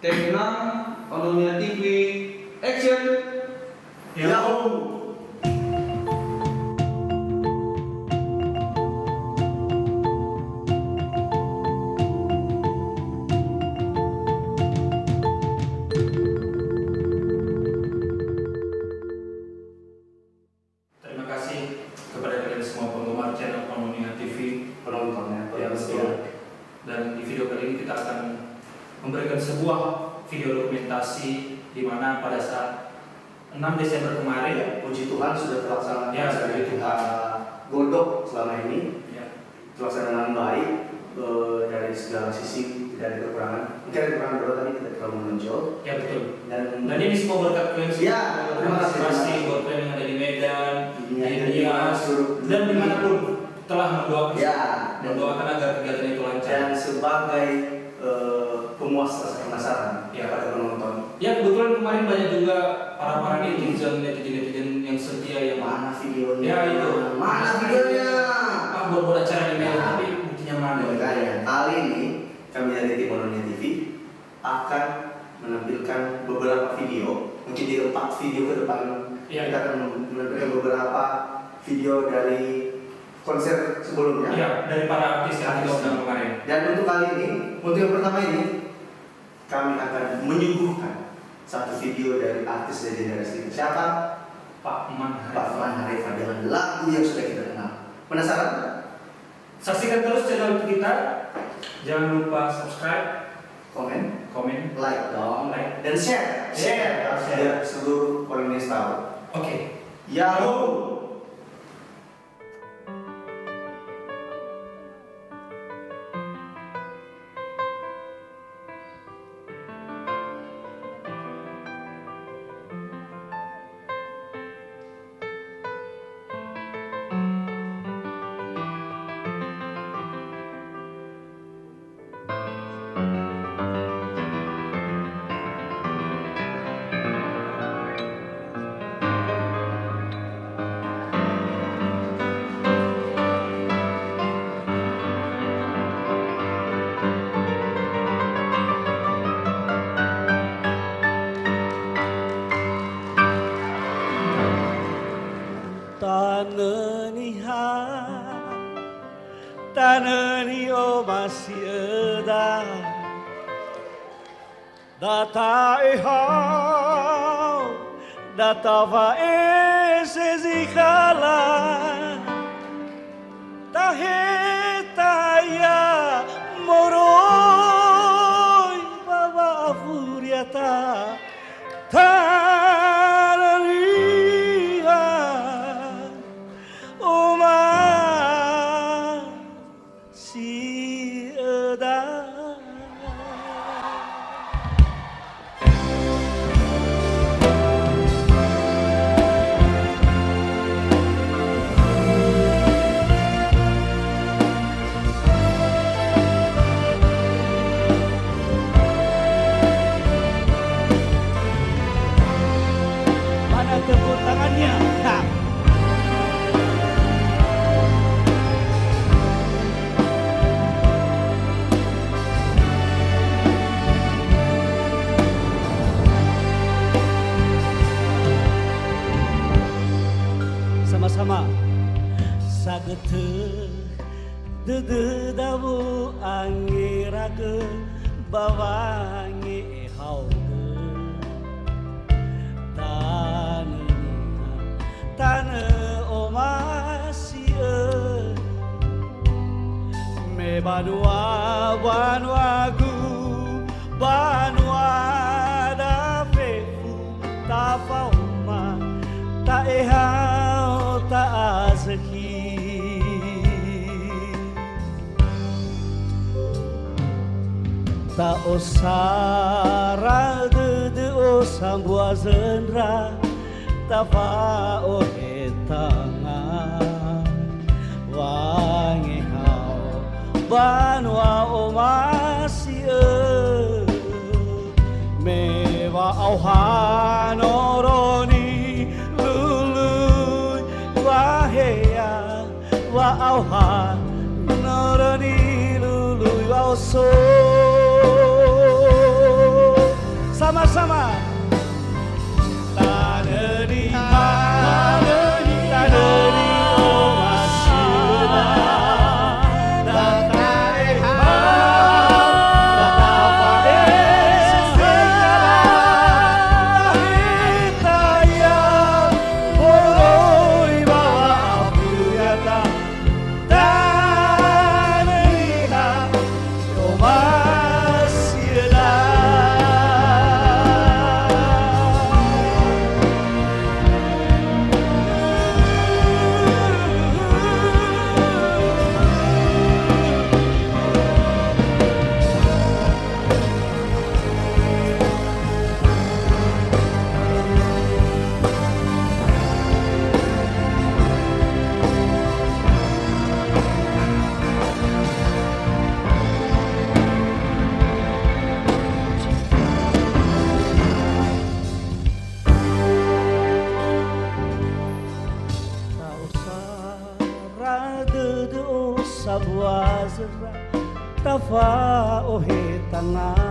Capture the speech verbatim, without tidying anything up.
Take enam, Ononia T V, action! Yahoo! Terima kasih kepada kalian semua penggemar channel Ononia T V. Penonton, ya, Ya, penonton betul. setia. Dan di video kali ini kita akan memberikan sebuah video dokumentasi di mana pada saat enam Desember kemarin. Ya, puji Tuhan sudah terlaksana Ya, sebagai puji Tuhan. kita godok selama ini. Ya. Terlaksana dengan baik, eh, dari segala sisi tidak ada kekurangan. Mungkin ada kekurangan beberapa, tapi tidak terlalu menonjol. Ya, betul. Dan Dan ini semua berkat kalian semua. Ya, terima kasih, Terima kasih terima kasih. buat kalian yang ada di Medan, Ini di ada di Nias, seluruh dan dunia. dimanapun telah mendoakan, Ya, dan mendoakan agar kegiatan itu lancar. Dan sebagai, eh, pemuas rasa penasaran Ya. kepada penonton. Ya, kebetulan kemarin banyak juga para-para netizen, netizen-netizen yang setia, yang Mana videonya? Ya, itu. Mana videonya? Apa buat-buat acara di Medan, Ya. tapi buktinya mana? Makanya, kali ini kami dari tim Ononia T V akan menampilkan beberapa video, mungkin di empat video ke depan Iya. kita akan menampilkan beberapa video dari konser sebelumnya. Iya, dari para artis yang kita Artis. undang kemarin. Dan untuk kali ini, untuk yang pertama ini, kami akan menyuguhkan satu video dari artis legendaris kita. Siapa? Pak Man Pak Harefa. Man Harefa dengan lagu yang sudah kita kenal. Penasaran? Saksikan terus channel kita. Jangan lupa subscribe, Komen. komen, Like dong. Like. Dan share. Share. Share. Biar seluruh orang Nias tahu. Oke. Yahoo! Tanö Niha, tanö ni'omasi'öda. Da ta'ehao, da tafa'ese zi khala, taheta ia moroi ba wa'afuriata, tanö niha, oma si'öda. Mana tepuk tangannya? Nah. Sama-sama. Sagötö dödöda wo'angeragö ba wangehaogö. Tanö Niha, tanö omasi'ö. Me banua, banuagu, banuada fefu, tafaoma, ta'ehao, ta'azökhi. Ta'osara dödö'ö sambua zöndra, tafa'ohe tanga. Wangehao banua omasi'ö, me wa'aoha noroni lului wahea. Wa'aoha noroni lului wa'oso. Na